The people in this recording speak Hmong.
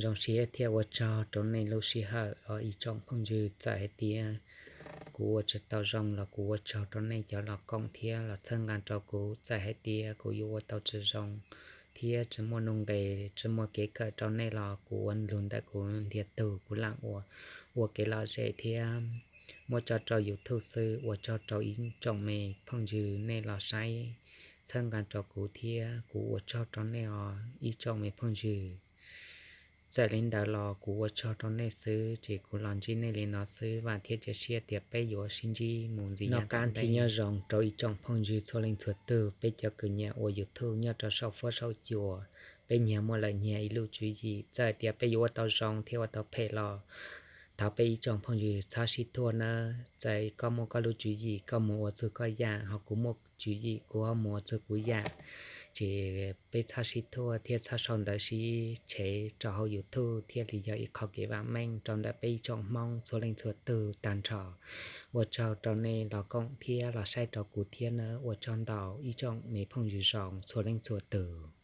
Zoo siab thiab ua tsaug rau nej lub sij hawm os ib tsoom phooj ywg. Txawm hais tias kuv ua tsis tau zoo los kuv ua tsaug rau nej cov los koom thiab los txhawb nqa rau kuv. Txawm hais tias kuv yuav ua tau tsis zoo thiab tsis muaj nuj nqes tsis muaj kev kawm rau nej los kuv ua lug ntawm kuv ntiag tug, kuv lam ua, ua kev lom zem thiab muab tso rau YouTube xwb. Ua tsaug rau ib tsoom me phooj ywg nej los saib txhawb nqa rau kuv thiab kuv ua tsaug rau nej os ib tsoom me phooj ywg. Txawm li ntawd los kuv ua tsaug rau nej xwb ces kuv los ntsib nej li no xwb, vam thiab cia siab tias peb yuav sib ntsib mus ntxiv. Noj qab nyob zoo rau ib tsoom phooj ywg txhua leej txhua tug, peb cov kws nyiam ua YouTube nyob rau saum fuab saum cua, peb nyias muaj lawm nyias ib lub tswv yim. Txawm tias peb yuav ua tau zoo thiab ua tau phem los thov peb ib tsoom phooj ywg txhob sib thuaj nawb. Txawm koj muaj koj lub tswv yim koj mus ua txug koj yam, ho kuv muaj tswv yim kuv ho mus ua txug kuv yam, ces peb txhob sib thuaj thiab txhob sau ntawv sib tshev rau hauv YouTube thiaj li yog ib qho kev vam meej rau ntawm peb ib tsoom Hmoob txhua leej txhua tug tag nrho. Ua tsaug rau nej los koom thiab los saib rau kuv thiab nawb. Ua tsaug ntau ib tsoom me phooj ywg zoo txhua leej txhua tug.